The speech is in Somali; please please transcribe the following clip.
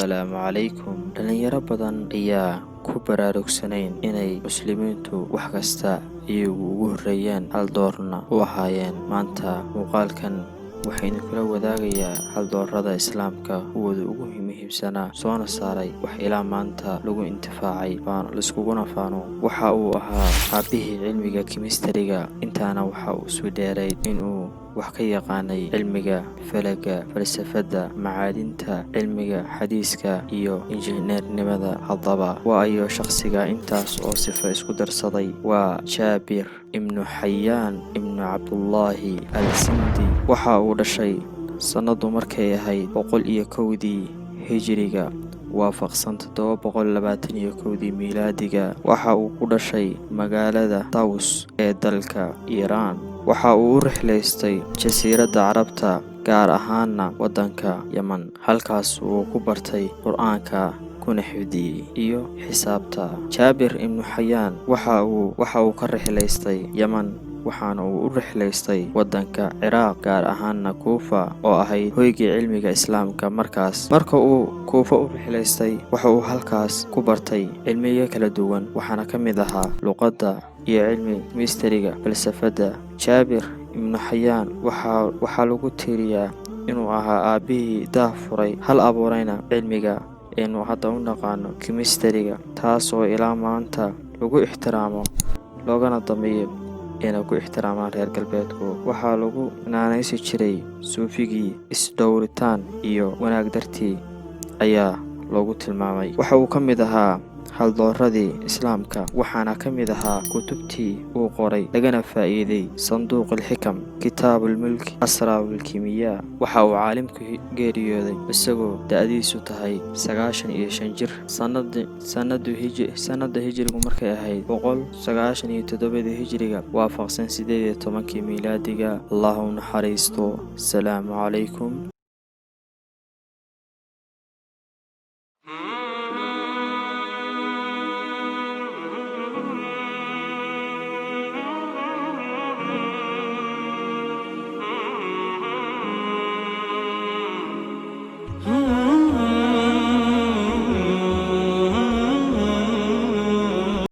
Assalaamu calaykum. Dhalinyaro badan ayaa ku baraarugsanayn inay Muslimiintu wax kasta iyagu ugu horreeyeen, hal doorna u ahaayeen. Maanta muuqaalkan waxaynu kula wadaagayaa haldoorada Islaamka kuwooda ugu muhiimsanaa, soona saaray wax ilaa maanta lagu intifaacay laiskuguna faano. Waxa uu ahaa aabbihii cilmiga kimistariga. Intaana waxa uu sii dheerayd inuu wax ka yaqaanay cilmiga falaga, falsafadda, macaadinta, cilmiga xadiiska iyo injineernimada. Haddaba, waa ayo shakhsiga intaas oo sifo isku darsaday? Waa Jaabir Ibnu Xayaan Ibnu Cabdullaahi Al Sindi. Waxa uu dhashay sannadu markay ahayd 101-dii Hijiriga, waafaqsan 721-dii Miilaadiga. Waxa uu ku dhashay magaalada Taws ee dalka Iiraan. Waxa uu u rixlaystay Jasiiradda Carabta, gaar ahaana waddanka Yemen, halkaas uu ku bartay Qur-aanka kuna xifdiyey iyo xisaabta. Jaabir Ibnu Xayaan waxa uu ka rixlaystay Yemen, waxaana uu u rixlaystay waddanka Ciraaq, gaar ahaana Kuufa oo ahayd hoygii cilmiga Islaamka markaas. Marka uu Kuufa u rixlaystay, waxa uu halkaas ku bartay cilmiyo kala duwan, waxaana ka mid ahaa luqadda iyo cilmi mistariga, falsafadda. Jaabir Ibnu Xayaan waxaa lagu tiriyaa inuu ahaa aabbihii daah furay, hal abuurayna cilmiga aynu hadda u naqaano kimistariga, taasoo ilaa maanta lagu ixtiraamo loogana dambeeyo ayna ku ixtiraamaan reer galbeedku. Waxaa lagu naanaysi jiray suufigii isdhowritaan iyo wanaag dartii ayaa loogu tilmaamay. Waxa uu ka mid ahaa haldooradii Islaamka, waxaana ka mid ahaa kutubtii uu qoray lagana faa'iiday Sanduuqulxikam, Kitaabulmulk, Asraarulkimiyaa. Waxa uu caalimku geeriyooday isagoo da'diisu tahay 95 jir, sanada Hijrigu markay ahayd 197-dii Hijriga, waafaqsan 18-kii Miilaadiga. Allah u naxariisto. Asalaamu calaykum.